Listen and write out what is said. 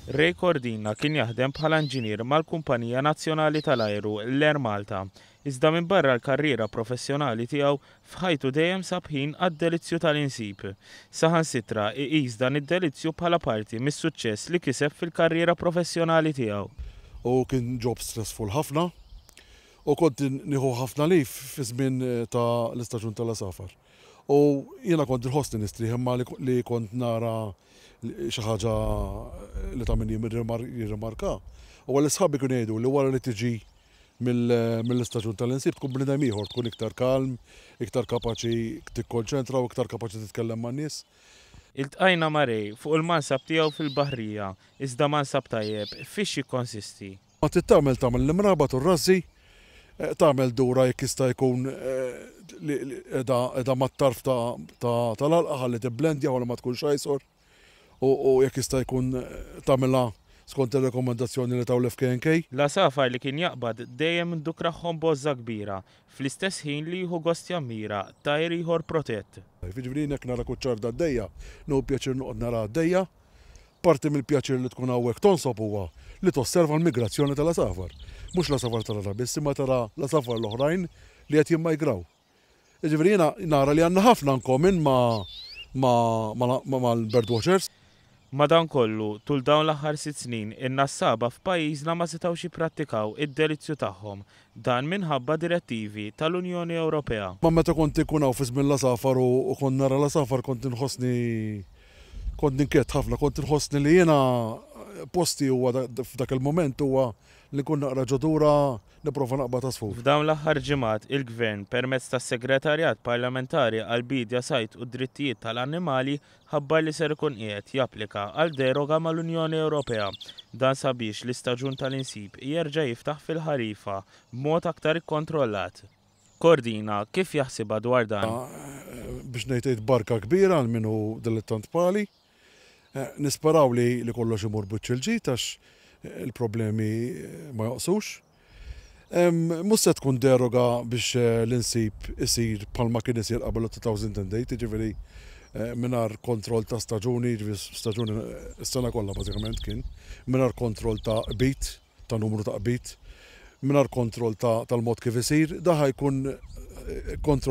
Ray Cordina kien jaħdem bħala inġinier mal-kumpanija nazzjonali tal-ajru, l-Air Malta. Iżda minbarra l-karriera professjonali tiegħu, f'ħajtu dejjem sab ħin għad-delizzju tal-insib. Saħansitra iqis dan id-delizzju bħala parti mis-suċċess li kiseb fil-karriera professjonali tiegħu. U kien job stressful ħafna u kont nieħu ħafna leave fi żmien ta' l-istaġun tal-għasafar. U jiena kont inħossni nistrieħ imma li kont nara xi ħaġa li ta' min jirrimarka huwa li sħabi kienu jgħidu li wara li tiġi mill-istaġun tal-insib tkun bniedem ieħor, tkun iktar kalm, iktar kapaċi tikkonċentra u iktar kapaċi titkellem man-nies. Iltqajna ma' Ray fuq il-mansab tiegħu fil-baħrija, iżda mansab tajjeb fiex jikkonsisti? Ma trid tagħmel tagħmel l-imrabat u r-rażżi, tagħmel dura jekk jista' jkun li qiegħda qiegħda mat-tarf tal-għalqa ħalli tibblendja ħalli ma tkunx eyesore u jekk jista' jkun tagħmilha skont ir-rekomendazzjoni li taw l-FKNK. L-għasafar li kien jaqbad dejjem indukrahom b'għożża kbira, fl-istess ħin li jieħu gost jammira tajr ieħor protett. Jiġifieri jien jekk nara kuċċarda għaddejja, nieħu pjaċir noqgħod naraha għaddejja. Parti mill-pjaċir li tkun hawnhekk tonsob huwa li tosserva l-migrazzjoni tal-għasafar. Mhux l-għasafar tal-għana biss imma tara l-għasafar l-oħrajn li qed jimmajgraw. Jiġifieri jiena nara li għandna ħafna in common ma' mal-birdwatchers. Madankollu, tul dawn l-aħħar 6 snin, in-nassaba f'pajjiżna ma setgħux jipprattikaw id-delizzju tagħhom. Dan minħabba direttivi tal-Unjoni Ewropea. Ma meta kont inkun hawn fi żmien l-għasafar u kont nara l-għasafar kont inħossni kont ninkwiet ħafna, kont inħossni li jiena posti huwa f'dak il-mument huwa li nkun naqra ġo dura nipprova naqbad għasfur. F'dawn l-aħħar ġimgħat il-Gvern permezz tas-Segretarjat Parlamentari għall-Biedja Sajd u Drittijiet tal-Annimali ħabbar li ser ikun qiegħed japplika għal deroga mal-Unjoni Ewropea. Dan sabiex l-istaġun tal-insib jerġa' jiftaħ fil-ħarifa b'mod aktar ikkontrollat. Cordina kif jaħsibha dwar dan? Biex ngħid barka kbira għal min hu dilettant bħali. Nisperaw li kollox imur b'wiċċ il-ġid għax il-problemi ma joqsux. Mhux se tkun deroga biex l-insib isir bħalma kien isir qabel 2008, jiġifieri mingħajr kontroll ta' staġuni, jiġifieri staġuni s-sena kollha bażikament kien, mingħajr kontroll ta' qbid, ta' numru ta' qbid, mingħajr kontroll tal-mod kif isir, dan ħa jkun kontroll.